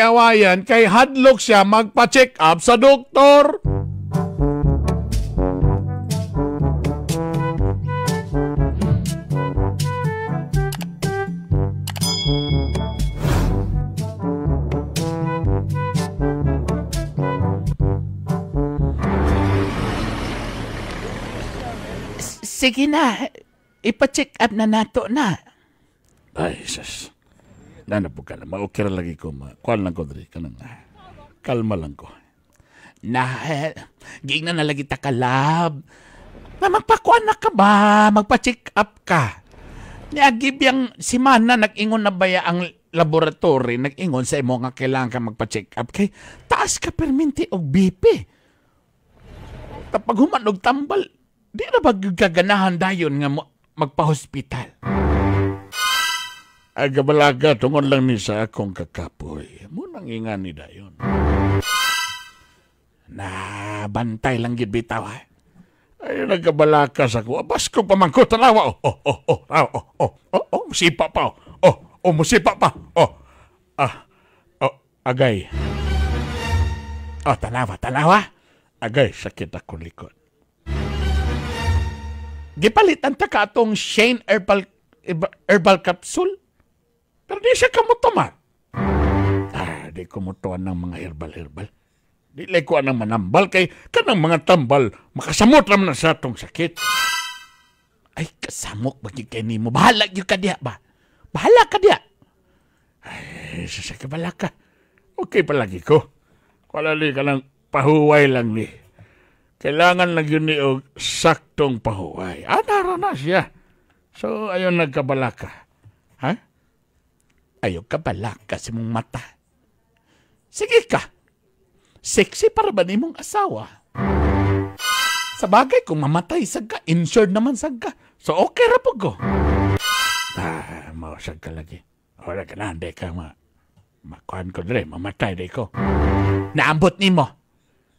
giawayan kay hadlok siya magpa-check up sa doktor. Sige na, ipa-check up na nato na. Ay, sus. Nanapo ka na, ma-okay lagi ko. Kuan lang ko, dre. Kanang, kalma lang ko. Na, giingnan na lagi ta kalab. Na magpakuan na ka ba? Magpa-check up ka. Niagib yang si Mana, nag-ingon na ba ya ang laboratory, nag-ingon sa imo nga kailangan ka magpa-check up. Kay taas ka perminti og BP. Tapag human og tambal, di na ba gaganahan dayon nga magpa-hospital? Ay, gabalaga, tungod lang ni sa akong kakapoy. Munang ingan ni dayon. Na, bantay lang gid bitaw, ha? Ay, nagkabalaka sa ko. Abas ko pamangko, tanawa. Oh, oh, oh, oh, oh, oh, oh, oh, musipa pa. Oh, oh, musipa pa. Oh, ah, oh, agay. Oh, tanawa, tanawa. Agay, sakit akong likod. Gipalitan ta ka atong Shane Herbal Capsule. Pero di siya kamutuma. Ah, di kumutuan ng mga herbal-herbal. Di lay ko anang manambal kay kanang mga tambal makasamot naman na sa atong sakit. Ay, kasamok ba kay nimo? Bahala gyud ka diha ba? Bahala ka diha. Ay, sasakabala ka. Okay palagi ko. Wala ni ka lang pahuway lang ni. Kailangan lang yun ni og saktong pahuway. Ah, nara na siya. So, ayon nagkabala ka. Ha? Ayaw kabalaka sa mong mata. Sige ka. Sexy para ba ni mong asawa? Sa bagay, kung mamatay, sagka, insured naman sagka. So, okay ra po ko. Ah, mausag ka lagi. Wala ka na, hindi ka makuhan ko dre, mamatay di ko. Naambot ni mo.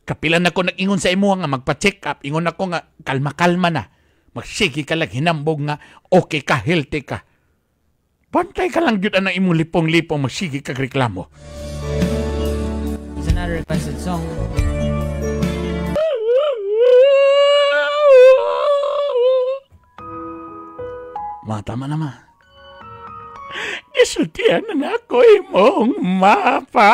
Kapilan ako nag-ingon sa imo nga magpa-check up. Ingon ako nga, kalma-kalma na. Magsige ka lang, hinambog nga, okay ka, healthy ka. Bantay ka lang yun ang imong lipong-lipong, magsige kag reklamo. It's another requested song. Ma, tama na ma. Isultihan na ako imong mapa.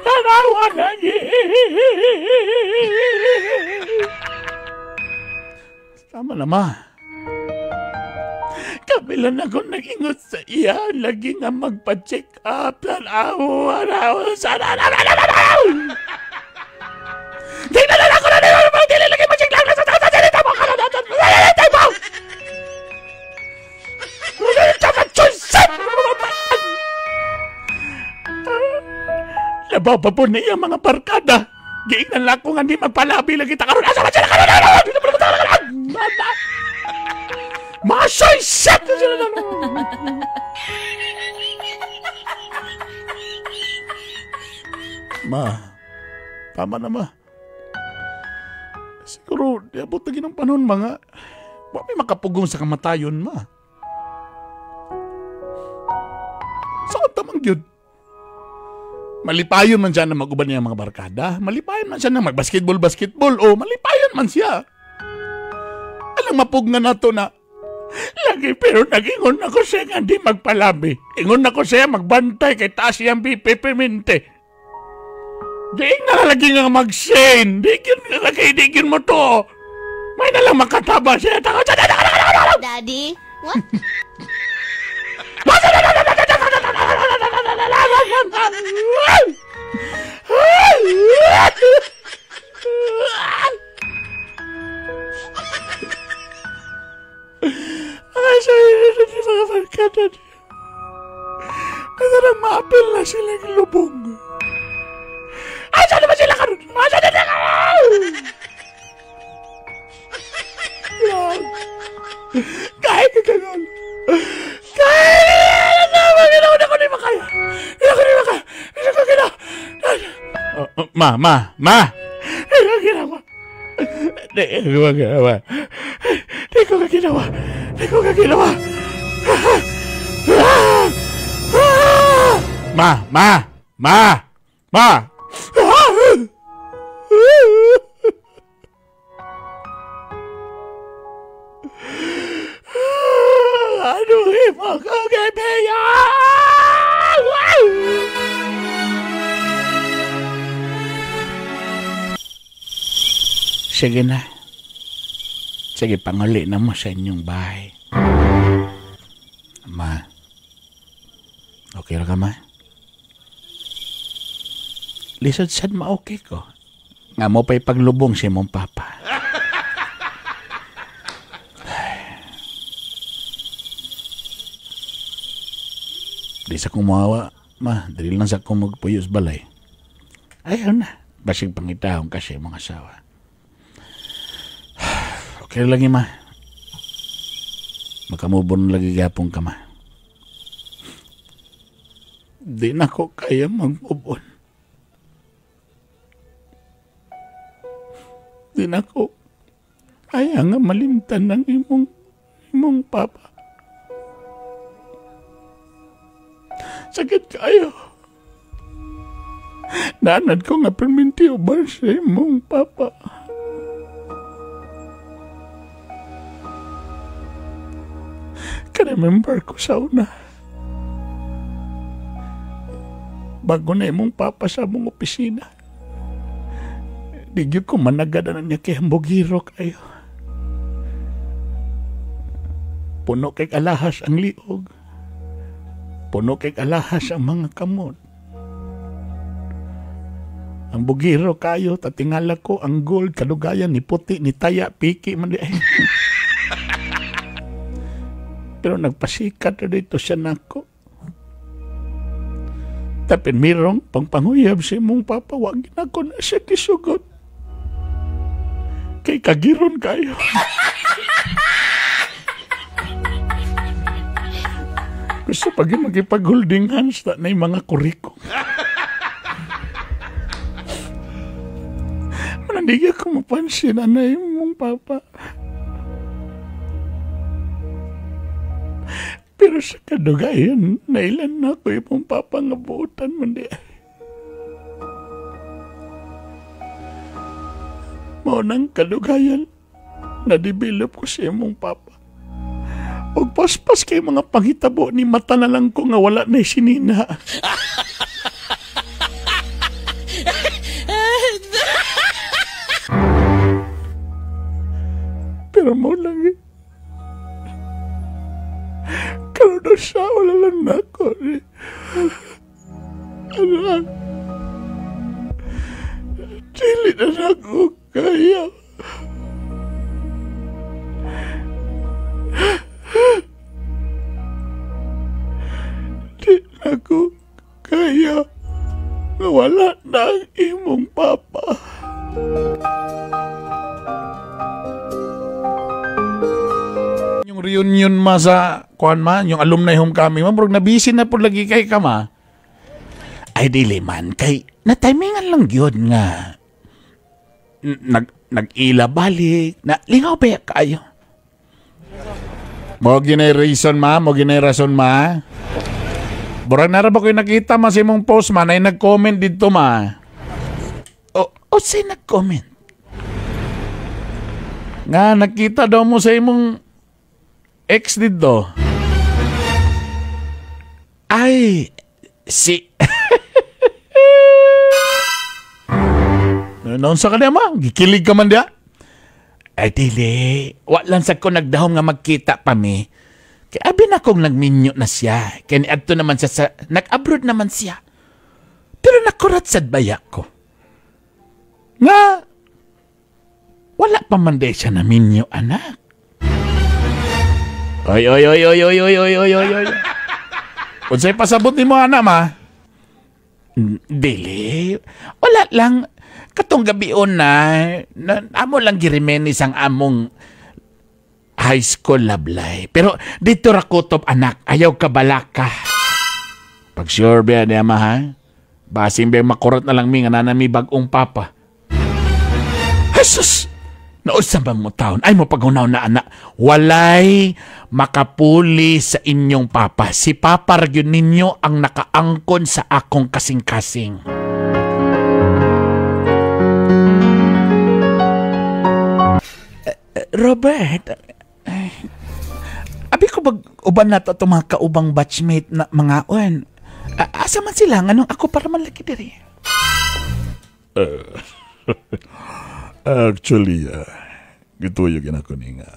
Tanawa na Tama na ma. Kabilan ako nag-ingot sa iya. Lagi nga magpa-check up. Tanawa na. Di na lang ako na dili lagi ma-check up. Nababa po na iya mga barkada. Giingnan lang ko nga di magpalabi lagi ta karon. Asa man sila karon? Masoy set na sila. Ma, tama na ma. Siguro, di abot na ginang panahon mga. Wa may makapugong sa kamatayon ma. Saan tamang yun? Malipayon man siya na mag-uban niya ang mga barkada. Malipayon man siya na mag-basketball-basketball. O, malipayon man siya. Alang mapugna na to na. Lagi pero nag-ingon ako siya nga di magpalabi. Ingon ako siya magbantay kay taas siyang BP permente. Di nga lagi nga mag-shane. Di yun lagi, di yun mo to. May nalang makataba siya. Daddy, what? Ay, sorry, hindi mga barkada niya. Masarang maapil na silang lubong. Ay, saan naman sila karon? Saan na sila karon? Kaya ka karon. Kaya na naman. Hindi ko na makaya. Hindi ko na makaya. Hindi ko ginawa. Ma, ma, ma. Hindi ko ginawa. Hindi ko ginawa. Hindi ko ginawa. Di ko kakila, ma. Ma, ma, ma, ma. Ano imo ko gibiya? Sige na. Sige, panguli na mo sa inyong bahay. Ma, okay ra ka, ma? Lisod sad ma-okay ko. Nga mo pa'y paglubong si mong papa. Di sa kumawa, ma. Dili lang sa kumagpuyos balay. Ayaw na. Basig pangitahong kasi mga asawa. Okay lagi, ma. Makamubon lagi gapong ka, ma. Di na ko kaya mag-move on. Di na ko kaya nga malimtan ng imong papa. Sakit kayo. Naanad ko nga perminti uban sa imong papa. Ka-remember ko sa una. Bago na imong papa sa among opisina. Di gyud ko managad na niya kay hambogiro kayo. Puno kay alahas ang liog. Puno kay alahas ang mga kamot. Ang bugiro kayo, tatingala ko, ang gold, kadugayan, ni puti, ni taya, piki, man di. Pero nagpasikat na dito siya nako. Tapin mirong pangpanguyab si mong papa, wag na ko na siya kisugot. Kay kagiron kayo. Gusto pag magipag-holding hands na yung mga kuriko. Manandig ako mapansin na yung mong papa. Pero sa kadugayan, nailan na ako yung papa nga buutan man di. Mao nang kadugayan, na-develop ko sa imong papa. Og paspas kay mga panghitabo ni mata na lang ko nga wala na sinina. Pero mo lang eh. Karon na siya, wala lang na ako. Anak, dili na ako kaya. Di na ko kaya nga wala na ang imong papa. Yung reunion ma sa kuan ma, yung alumni homecoming ma, murag nabisi na po lagi kay ka ma. Ay dili man kay na-timingan lang gyud nga nag-ila balik na lingaw ba kayo. Mo ginay reason ma, mo ginay rason ma. Burag nara ba ko'y nakita ma sa imong post ma, na nag-comment dito ma. O say nag-comment? Nga nakita daw mo sa imong ex dito. Ay, si... Noon sa kanya ma, gikilig ka man diya. Ay, dili. Wa lang sa ko nagdahom nga magkita pa mi. Kaya abi na kong nagminyo na siya. Kaya niadto naman siya sa... Nag-abroad naman siya. Pero nakurat sad baya ko. Nga, wala pa man day siya naminyo, anak. Oy, oy, oy, oy, oy, oy, oy, oy, oy, oy. Unsay pasabot nimo, anak, ma? Dili. Wala lang. Katong gabion na amo lang girimenis ang among high school love life. Pero dito ra kutob, anak, ayaw ka balaka. Pag sure ba niya, ma, ha? Basin ba makurot na lang mi, nga nanami bagong papa. Jesus! Nausa ba mo taon? Ay mo paghunaw na anak. Walay makapuli sa inyong papa. Si papa ra gyud ninyo ang nakaangkon sa akong kasing-kasing. Robert, abi ko bag uban na to itong mga kaubang batchmate na mga on. Asa man sila? Nganong ako para man lagi diri? Actually, gituyo ginako ni nga.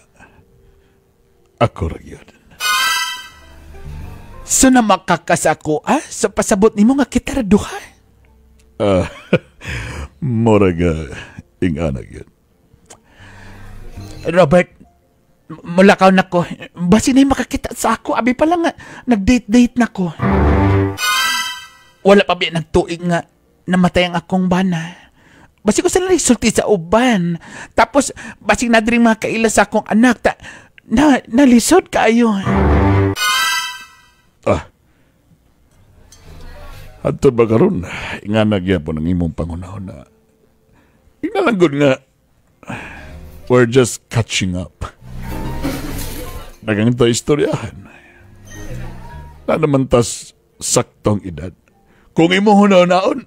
Ako ra gyud. So na makakas ako, ah? So pasabot nimo nga kita ra duha? Murag ing-ana gyud. Robert, mulakaw na ko. Basi na makakita sa ako. Abi pa lang nga, nag-date-date na ko. Wala pa biya nagtuig nga namatay ang akong bana. Basi ko sila nagsulti sa uban. Tapos, basi na diri mga kaila sa akong anak. Ta, na, nalisod kaayo. Ah. Adto ba karon? Ingana gyapon ang imong pangunahon na. Ingnalanggod nga, we're just catching up. Dagang ito istoryahan. Na naman tas saktong edad. Kung imo hunaon,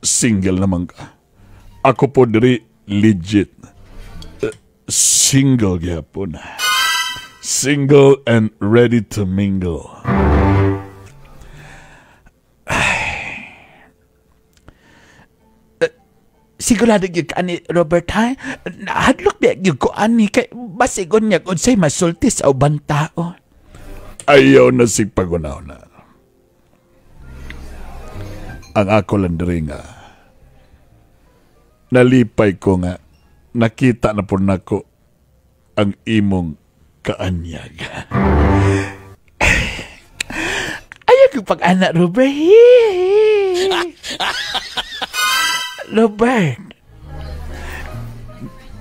single naman ka. Ako po diri legit. Single gyapon. Single and ready to mingle. Sigurado gyud ka ani Robert ha? Nahadlok biya gyud ko ani kay basigon niya unsay masulti sa ubang tao. Ayaw na sig pagunaw na. Ang ako lang diri nga nalipay ko nga nakita na po nako ang imong kaanyag. Ayaw ko pag-anak, Robert. Robert.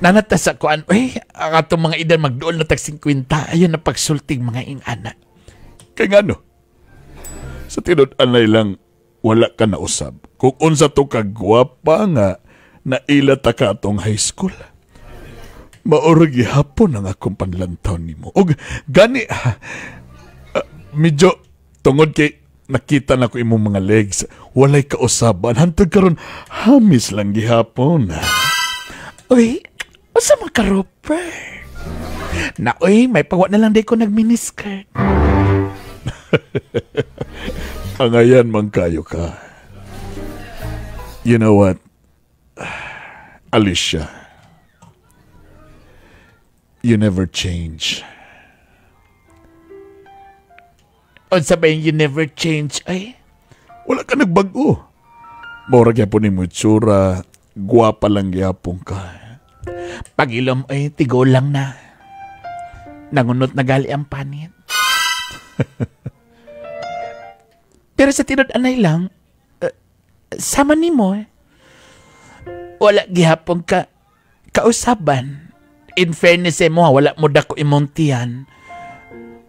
Nanatas ako, uy, ang atong mga edad magduol na tag 50. Ayaw na pagsulting mga ing-anak. Kaya nga no, sa tinud-anay lang, wala ka na usab. Kung unsa to kagwapa nga, naila ta ka atong high school. Maura gihapon ang akong panlantaw nimo. Og gani, medyo tungod kay nakita na ko imong mga legs, walay kausaban. Hantod karon hamis lang gihapon. Uy, usa man ka, Robert? Na, uy, may pagwa na lang di ko nag-miniskirt. Ang ayan man kayo ka. You know what, Alicia, you never change. Unsa ba yung you never change, ay? Wala ka nagbago. Mura gyapon nimo itsura, gwapa lang gyapon ka. Pagilom, ay, tigo lang na. Nangunot na gali ang panit. Pero sa tinud-anay lang, sama nimo, eh. Wala gihapon ka kausaban. In fairness mo, wala mo dako imong tiyan.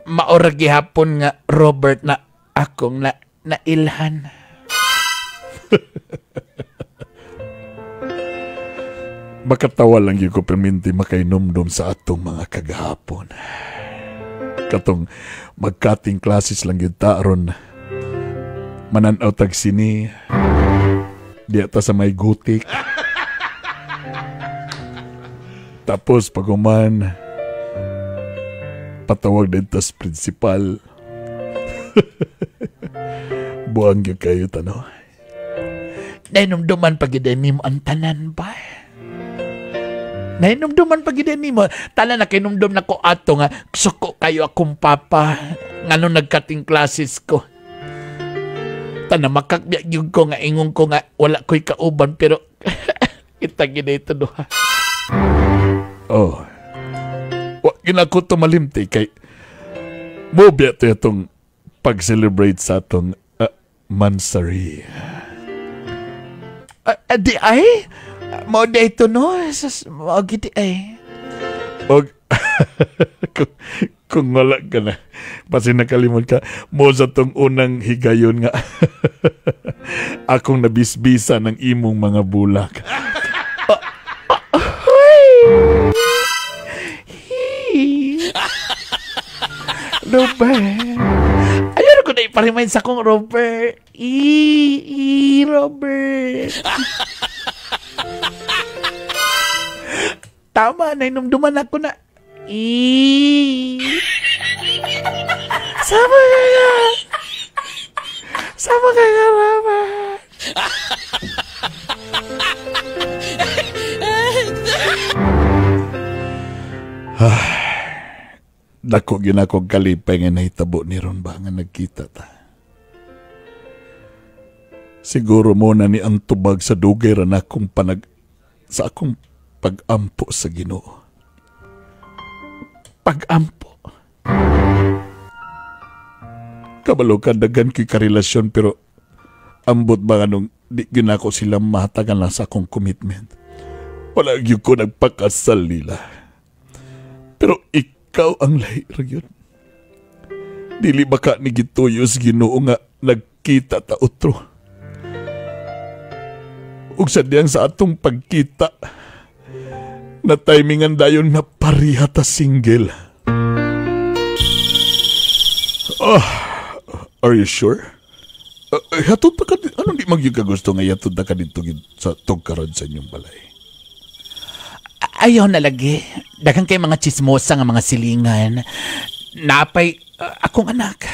Maura gihapon nga Robert na akong na nailhan. Makatawa lang yun ko perminti makainomdom sa atong mga kagahapon. Katong magkating classes lang yun ta aron mananaw tag sini. Diya ta sa may gutik. Tapos pag-uman, patawag din tas principal. Buang yun kayo, tano. Nainumduman pag nimo ang tanan ba? Nainumduman pag nimo. Tanan na kinumdum na ko ato nga, suko kayo akong papa. Ngano nagkating classes ko. Tanan makakbiyak yun ko nga, ingon ko nga, wala ko'y kauban, pero kita ginito duha. Oh. Wa ginako tumalimti kay mobya to itong pag-celebrate sa atong mansari. Di ay? Mao di ito no? Mao gidi ay. Og kung wala ka na, basi nakalimot ka, mo sa tong unang higayon nga akong nabisbisa ng imong mga bulak. Robert. Ayaw ko na iparemind sa akong Robert. Robert. Tama, nainumduman ako na. Sama ka nga. Sama ka nga, Robert. Dako gyud ako kalipay nga nahitabo ni ron ba nga nagkita ta. Siguro mo na ni ang tubag sa dugay ra na akong sa akong pag-ampo sa Ginoo. Pag-ampo. Kabalo ka daghan kay karelasyon pero ambot ba anong di gyud nako sila mahatagan lang sa akong commitment. Wala gyud ko nagpakasal nila. Pero ikaw ang lahi ra gyud. Dili ba ka ni gituyo sa Ginoo nga nagkita ta otro? Ug sa diyang sa atong pagkita, na timingan dayon na pareha ta single. Oh, are you sure? Hatod pa ka, anong di magyud ka gusto nga hatod na ka dito sa tugkaron sa inyong balay? Ayaw na lagi. Daghan kay mga chismosa nga mga silingan. Napay akong anak.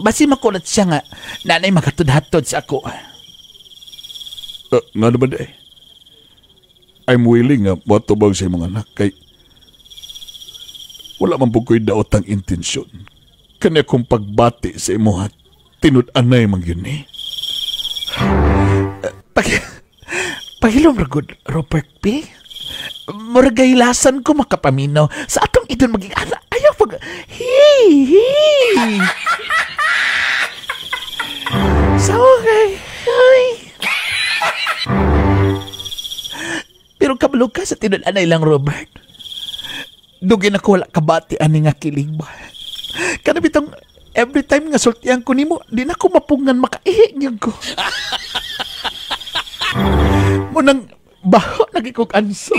Basi makulat siya nga nanay magatod-hatod sa ako. Nga naman eh. I'm willing nga matubag sa imong anak kay wala man po ko'y daot ang intensyon. Kanya kong pagbati sa imo tinud-anay man yun eh. Pahilom ragod, Robert P. Muragaylasan ko makapaminaw sa atong idon maging anak. Ayaw pag... Hi! Hi! So, okay. Ay. Pero kabalo ka sa tinud-anay lang, Robert. Dugin ako wala kabati ani nga kilig ba. Kana bitong every time nga sultian ko nimo, di na ko mapungan makaihi niya ko. Munang baho lagi kog anso.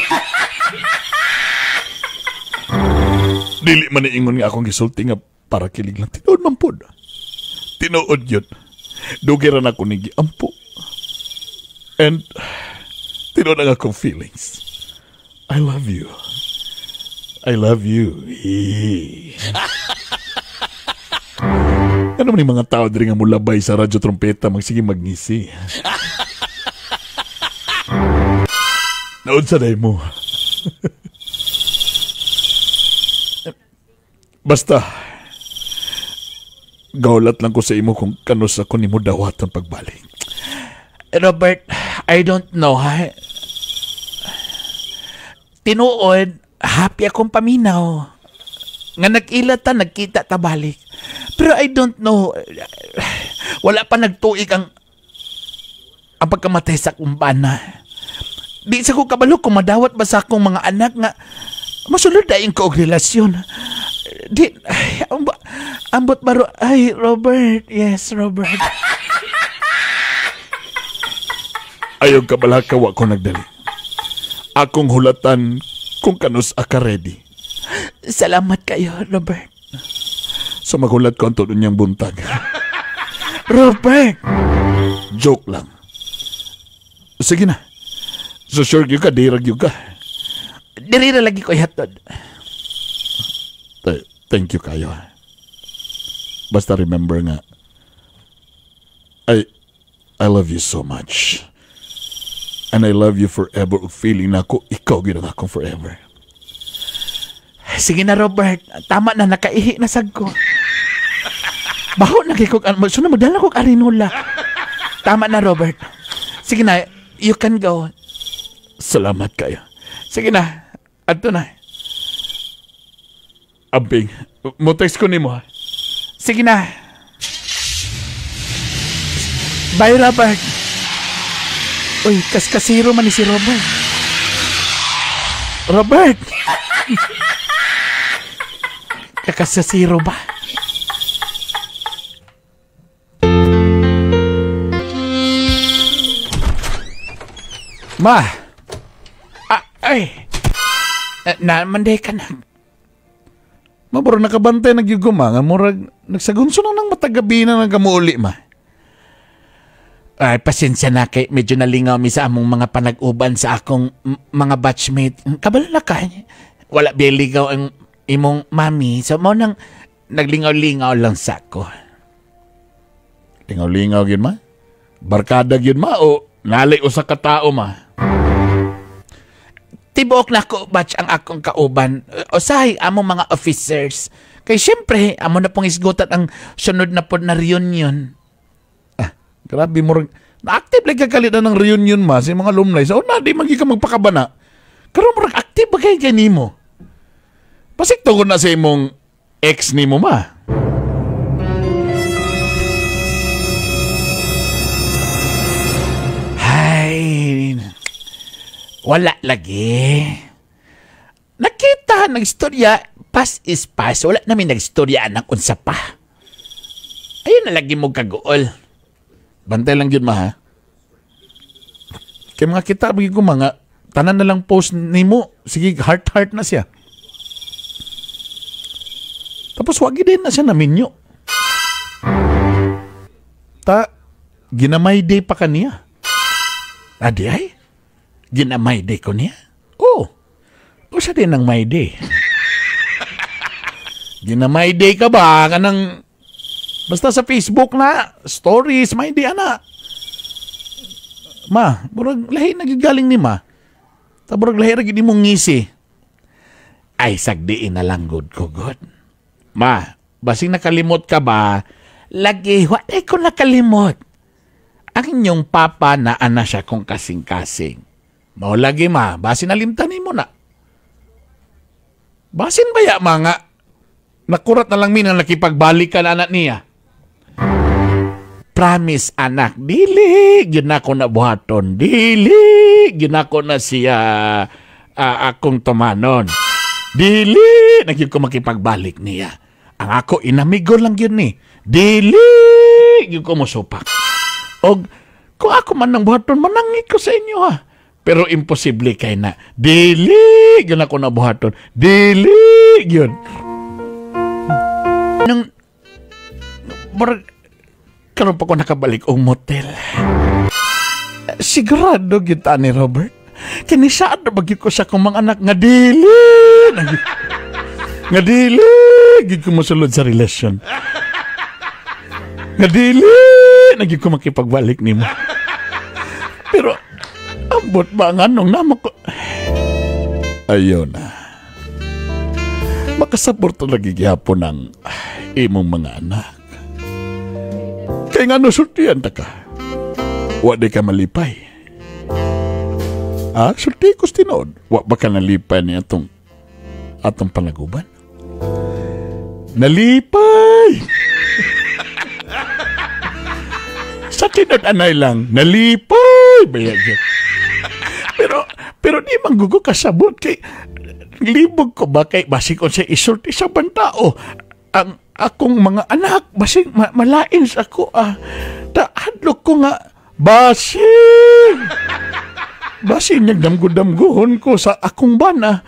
Dili man iingon nga akong gisulti nga para kilig lang. Tinuod man pod. Tinuod yun. Dugay ra na ako ni giampo. And tinuod ang akong feelings. I love you. I love you. Ano man yung mga tao diri nga mulabay sa radyo trompeta magsige magngisi. Naunsa day mo. Basta, gaulat lang ko sa imo kung kanus ako nimo dawatan pagbalik. Robert, I don't know. Ha? Tinuod, happy akong paminaw. Nga nag-ila ta, nagkita ta balik. Pero I don't know. Wala pa nagtuig ang pagkamatay sa kumbana. Di sa ko kabalo kung madawat ba sa akong mga anak nga masulod daing ko og relasyon. Di, ay, ambot baro. Ay, Robert. Yes, Robert. Ayaw kabalaka, wa ko nagdali. Akong hulatan kung kanus aka ready. Salamat kayo, Robert. So maghulat ko ang todo niyang buntag. Robert! Joke lang. Sige na. So sure yun ka, dirag yun ka. Dirira lagi ko ihatod. Thank you kayo. Basta remember nga, I love you so much. And I love you forever. Feeling na ako, ikaw gina akong forever. Sige na, Robert. Tama na, nakaihi na sag ko. Baho na kay kog, so na magdala kog arinola. Tama na, Robert. Sige na, you can go. Salamat kayo. Sige na, adto na. Amping, mo-text ko nimo. Sige na. Bye, Robert. Uy, kaskasiro man ni si Robert. Robert! Kakasasiro ba? Ma! Ah, ay! Na manday ka na. Maburo nakabantay nagyuguma nga murag nagsagunso na nang matagabi na nagamuuli ma. Ay, pasensya na kay medyo nalingaw mi sa among mga panag-uban sa akong mga batchmate. Kabalo na ka. Wala biya ligaw ang imong mami. So mao nang naglingaw-lingaw lang sa ako. Lingaw-lingaw gyud ma? Barkada gyud ma o nalay usa ka tao ma? Tibuok na ko batch ang akong kauban. Usahay among mga officers. Kay syempre, amo na pong isgutan ang sunod na po na reunion. Ah, grabe mo. Na-active lang kakalit na ng reunion ma sa mga alumni. So, na, di magi ka magpakabana. Karon murag active ba kay kanimo? Pasik tungod na sa imong ex nimo ma. Ay, wala lagi. Nakita, nagstorya, pass is pass. Wala namin nagstorya ng unsa pa. Ayun na lagi mo kaguol. Bantay lang yun ma ha. Kaya mga kita, bigay ko mga, tanan na lang post nimo. Sige, heart-heart na siya. Tapos wagi din na siya naminyo. Ta, ginamay day pa kaniya. Adi ay? Ginamay day ko niya? Oo. Usa din ang my day. Ginamay day ka ba? Kanang, basta sa Facebook na, stories, my day, ana. Ma, murag lahi nagigaling ni ma. Ta murag lahi ra gid imong ngisi. Ay, sagdiin na lang good ko, good. Ma, basing nakalimot ka ba? Lagi, wala ko nakalimot. Ang inyong papa na ana siya kong kasing-kasing. Mao lagi ma, basin nalimtan nimo na. Basin baya mga nakurat na lang min ang nakipagbalik ka na anak niya. Promise anak, dili gyud nako na buhaton, dili gyud nako na siya akong tumanon. Dili na gyud ko makipagbalik niya. Ang ako inamigo lang gyud ni. Dili gyud ko mosupak. Og kung ako man ang buhaton, manangit ko sa inyo ha. Pero imposible kay na. Dili gyud ako na buhaton. Dili gyud. Nung karon pa ko nakabalik og motel. Sigurado gyud ta ni Robert. Kini saad ba gyud ko sa akong mga anak nga dili. Nga dili gyud ko mosulod sa relasyon. Nga dili na gyud ko makipagbalik nimo. Pero ambot ba nga nung namo ko? Ayaw na. Makasaport lagi gihapon ang imong mga anak. Kaya nga nusultian ta ka. Wa di ka malipay. Ah, sulti ko tinuod. Wa ba ka nalipay ni atong panaguban? Nalipay! Sa tinuod anay lang, nalipay! Bayag. Pero di manggugo kasabot kay libog ko ba kay basig on sa isulti sa bantao ang akong mga anak basig malain sa ako taadlok ko nga basig basig nagdamgo-damgohon ko sa akong bana.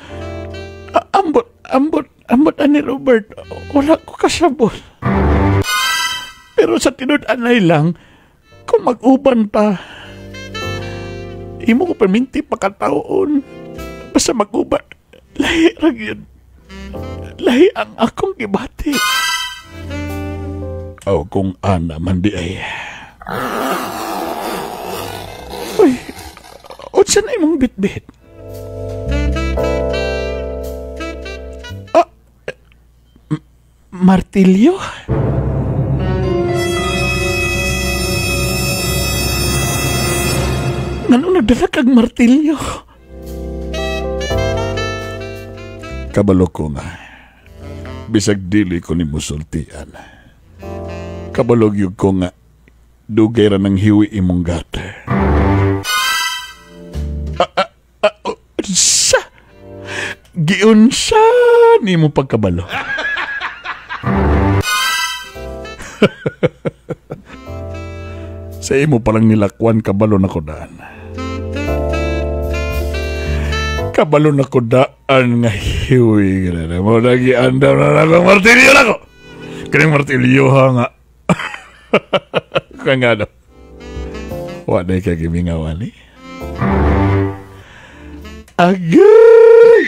Ambot ani Robert, wala ko kasabot. Pero sa tinud anay lang kung mag-uban ta, imo ko perminti pakataon. Basta mag-uban, lahi ra gyud. Lahi ang akong gibati. Aw, kung ana man di ay. Uy, unsa na imong bitbit? Ah, martilyo? Nganong nagdala kag martilyo? Kabalo ko nga. Bisag dili ko ni musultian. Kabalo gyud ko nga dugay ra nang hiwi imong gata. Unsa? Giunsa nimo pagkabalo? Sa imo palang nilakwan kabalo na ko daan. Kabalo na ko daan nga hiwi. Mo lagi andam na akong martilyo na ko. Kaning martilyo ha nga. Kaya nga daw. Wa na ikagimingawan eh. Agay!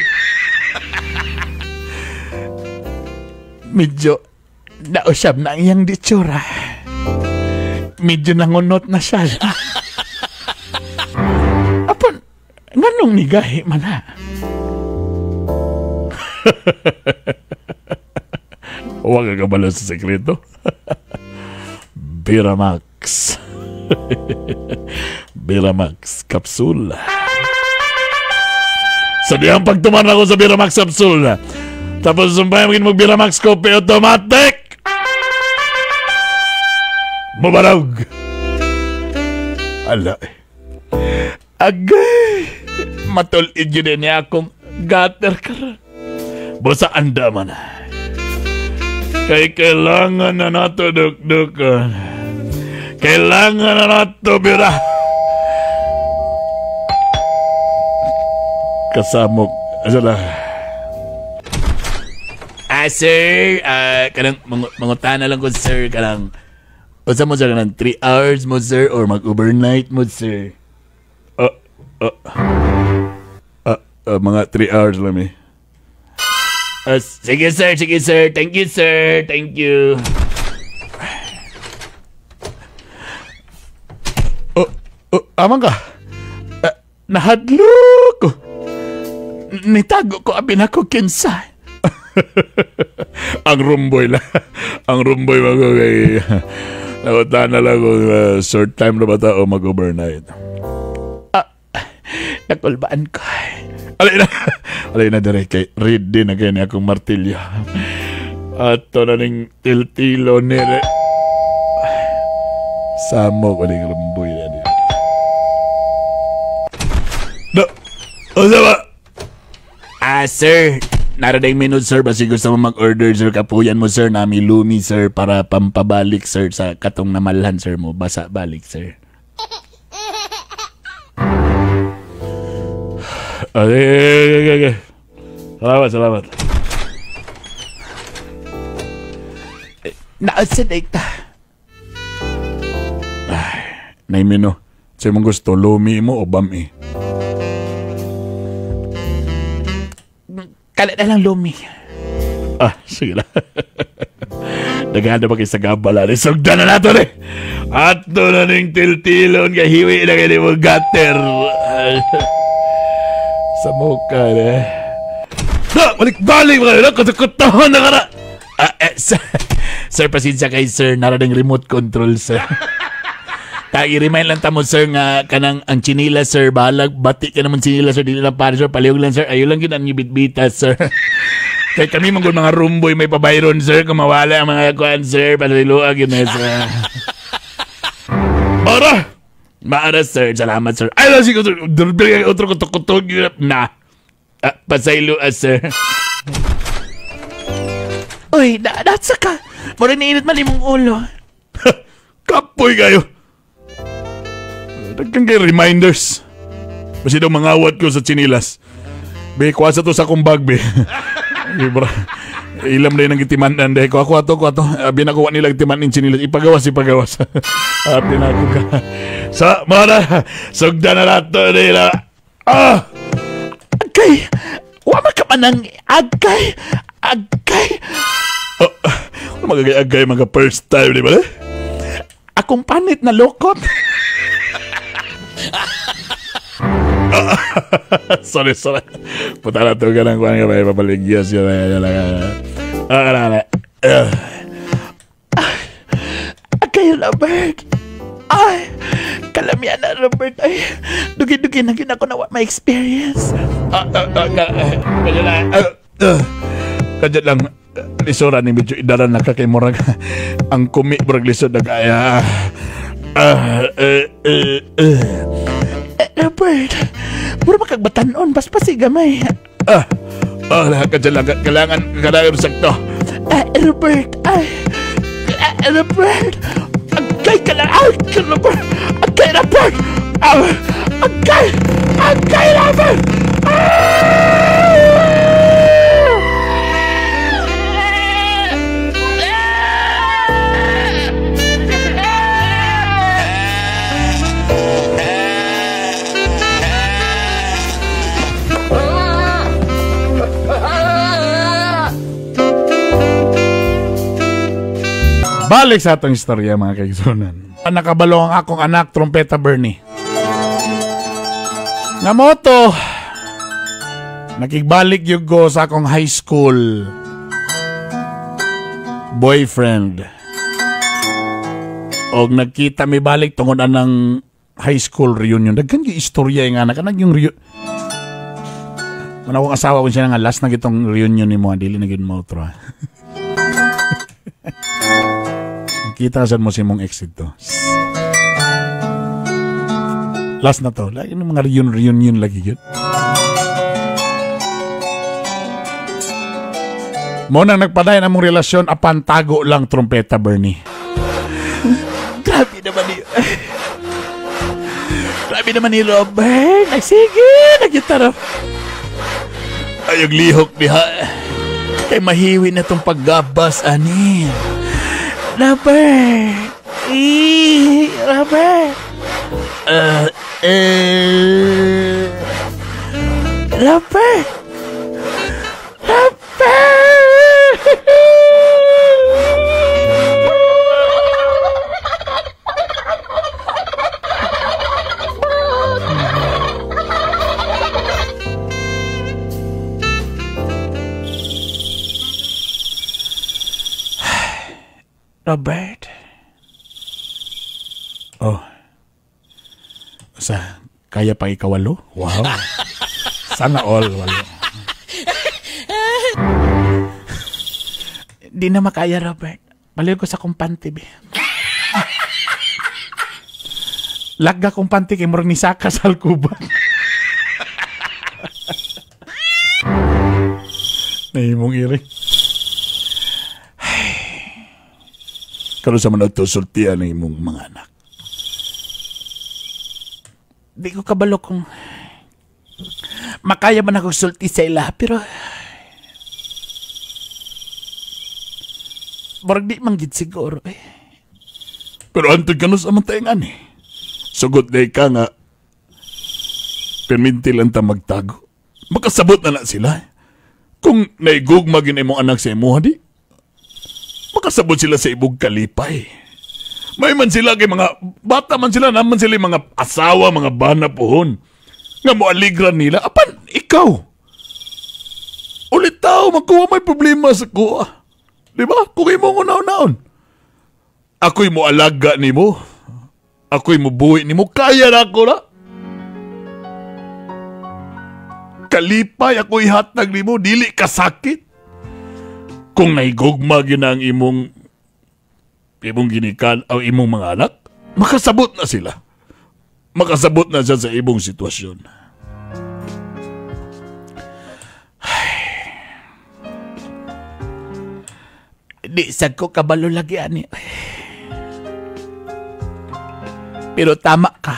Medyo nausab na ang iyang ditsura. Medyo nangunot na siya. Apan, nganong nigahi man ha? Huwag ka kabalo sa sekreto. Biramax. Biramax Capsule. Sa diyang pagtuman ako sa Biramax Capsule. Tapos sumpay maging mag Biramax Coffee Automatic. Mabarog. Ala. Agay. Matulid yun din niya akong gutter karon. Basta anda man. Kay kailangan na nato dukdukan. Kailangan na nato bira. Kasamok. Asa na? Ah, sir. Kanang mangutana lang ko, sir. Kanang, unsa mo, sir? Kanang 3 hours mo, sir? Or mag-overnight mo, sir? Mga 3 hours lang eh. Sige, sir. Sige, sir. Thank you, sir. Thank you. Amang ka? Nahadlok ko. Nitago ko abin ako kinsa. Ang rumboy lang. Ang rumboy mag kay nakuta na lang kung short time na ba ta o mag-overnight. Nakulbaan ko. Alay na. Alay na dire kay ready na kayo ni akong martilyo. Ato na ning tiltilo nire. Samo ko ning rumboy na niya. No. O ba? Ah, sir. Narating minute, sir. Basi gusto mo mag-order, sir. Kapuyan mo, sir. Nami lumi, sir. Para pampabalik, sir. Sa katong namalhan, sir mo. Basa balik, sir. Okay. Salamat, salamat. Naasa na ita. Ay, naimino. Sa'yo mong gusto, lumi mo o bami? Kala na lang lumi. Ah, sige na. Naghahanda pa kayo sa gabala. Sugdan na nato eh. Ato na ning tiltilon. Kahiwi na kayo mo gutter. Sa mukha eh. Na! Balik-balik mga na! Kutukutahan na ka na! Sir, sir, pasensya kay sir. Narating remote control, sir. I-remind lang tamo, sir, nga kanang ang chinila, sir. Bahalag, bati ka naman chinila, sir. Dili lang para, sir. Palihog lang, sir. Ayaw lang yun ang bitbita, sir. Kaya kami manggol mga rumboy may pabayron, sir. Kung mawala ang mga kuan, sir. Palililuag yun, eh, sir. Mara! Maara, sir. Salamat, sir. Ay, lang, sige, sir. Otro kutukutog na. Pasaylo, sir. Uy, natsa ka. Mura niinit man imong ulo. Kapoy kayo. Dagkang kay reminders. Basta daw mangawat ko sa chinilas. Be, kuha sa to sa akong bag, be. Ibra. Ilam na yun ang gitimanan. Dahil kuha to, kuha to. Binakuha nila gitimanan yung chinilas. Ipagawas, ipagawas. Pinako ka. Sa, mga na, sugda na nato nila. Ah! Agay! Wa makamanang agay! Agay! Oh, magagay-agay mga first time, di ba? Akong panit na lokot. Sorry, sorry. Puta na ito ka lang kuhan ka ba? Ipapaligyas yun. Agay, Robert. Ay, kalamian na, Robert. Ay, dugi-dugi na gina ko na wa ma-experience. Kanya lang. Kanya lang. Lisura ni medyo idaran na ka kay murag. Ang kumi murag lisod na kaya. Robert, puro makagbatanon, paspasi gamay. Kanya lang. Kailangan sakto. Robert, ay, Robert, agay ka lang, ay, Robert, agay, Robert, agay, agay, Robert, ah! Balik sa atong istorya mga kaigsunan. Nakabalo ang akong anak, Trumpeta Bernie. Nga moto, nakigbalik yun ko sa akong high school boyfriend. Og nagkita mi balik tungod anang high school reunion. Daghan gyud istorya nga anak kanang yung reunion. Manawang asawa ko siya nga last na gitong reunion nimo, dili na gyud mo otro. Kita sad mo si mong ex dito. Last na to. Lagi ng mga reunion lagi yun. Mo nang nagpadayon among relasyon apan tago lang, Trumpeta Bernie. Grabe naman ni Grabe naman ni Robert. Nagsige, nagyutarap. Ayog lihok diha. Kay mahiwi na tong paggabas ani. Robert. Robert. Robert. Robert. Robert. Oh. Sa kaya pa ikawalo? Wow. Sana all walo. Di na makaya, Robert. Baliw ko sa kumpante, be. Lagga kumpante kay murag ni Saka sa Alcuba. Nahimong iring. Karon sa man sultian ang imong mga anak. Di ko kabalo kung makaya man ako sulti sa ila, pero murag di man gid siguro eh. Pero antod ka no sa mantayangan eh. Sugot na ka nga perminti lang ta magtago. Makasabot na na sila. Kung naigugma gin imong anak sa imuha di, makasabot sila sa ibog kalipay. May man sila kay mga bata man sila, naman sila mga asawa, mga bana pohon. Nga mo aligra nila. Apan, ikaw. Ulit tao, magkuha may problema sa kuha. Diba? Kung imong unaon-naon. Ako'y mo alaga nimo. Ako'y mo buhi nimo. Kaya na ako na. Kalipay ako'y hatag nimo. Dili ka sakit. Kung naigugma gina ang imong ginikan o imong mga anak, makasabot na sila. Makasabot na siya sa imong sitwasyon. Di sad ko kabalo lagi ani. Pero tama ka.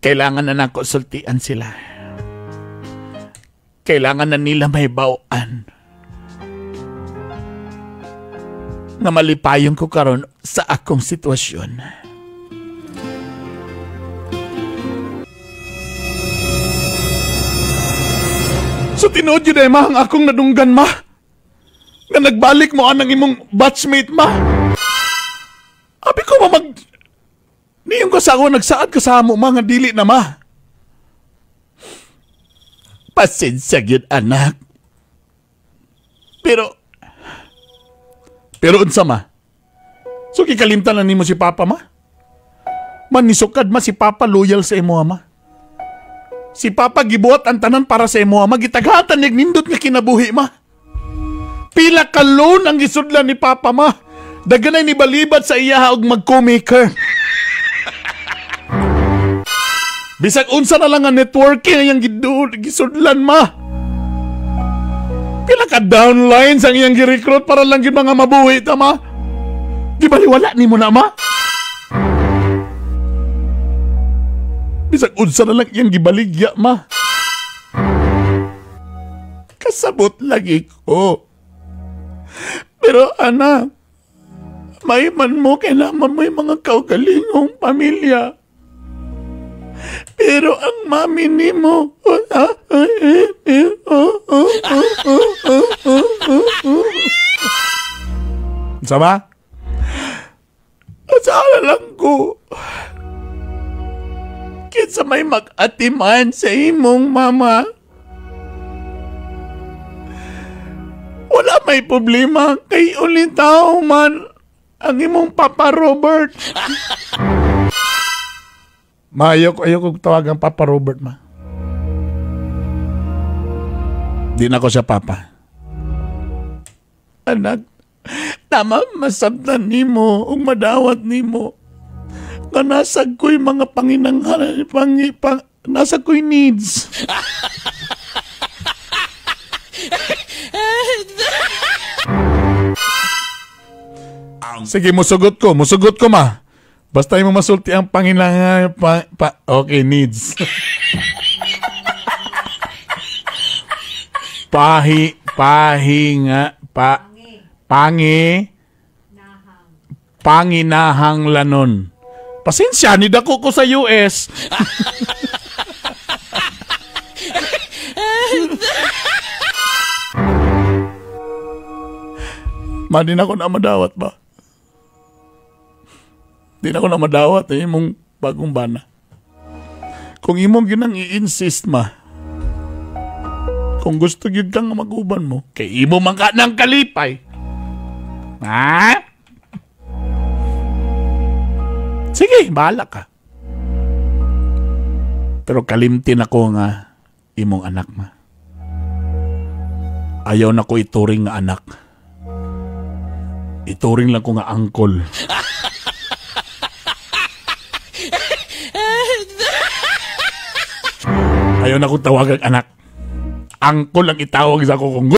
Kailangan na nako sultian sila. Kailangan na nila may bawaan. Nga malipayon ko karon sa akong sitwasyon. So tinuod yun eh, ma, ang akong nadunggan, ma. Nga nagbalik mo anang imong batchmate, ma. Abi ko, ma, mag... Niyong kasawa, nagsaad ka sa amo, ma, nga dili na, ma. Pasensya gyud, anak. Pero unsa, ma? So kikalimtan na nimo si Papa, ma? Manisukad, ma, si Papa loyal sa imo, ma. Si Papa gibuhat ang tanan para sa imo, ma. Gitaghatan niyag nindot nga kinabuhi, ma. Pila ka loan ang gisudlan ni Papa, ma. Daganay ni balibat sa iya og mag-co-maker. Bisag unsa na lang ang networking ang iyang gisudlan, ma. Pila ka downlines ang iyang gi-recruit para lang gid mga mabuhi ta, ma. Di baliwala nimo na, ma? Bisag unsa na lang iyang gibaligya, ma. Kasabot lagi ko. Pero anak, may man mo, kailangan mo yung mga kaugalingong pamilya. Pero ang mami nimo, Sama? Saan lang ko? Kinsa may mag-atiman sa imong mama? Wala may problema kay ulitaw man ang imong Papa Robert. Ma, ayoko tawagan Papa Robert, ma. Di na ko siya papa. Anak, tama masabtan nimo ug madawat nimo. Nga nasag ko'y mga panginanghalan, nasag ko'y needs. Sige, musugot ko ma. Basta mo masulti ang panginanghalan, okay, needs. Panginahanglanon. Pasensya, nidako ko sa US. Ma, di na ako na madawat ba? Di na ako na madawat eh, imong bagong bana. Kung imong ginang i-insist, ma, kung gusto gyud kang mag-uban mo, kay imo man ka ng kalipay. Ha? Sige, bahala ka. Pero kalimtin ako nga imong anak, ma. Ayaw na ko ituring nga anak. Ituring lang ko nga angkol. Ayaw na ko tawagang anak. Angkol ang itawag sa ako kung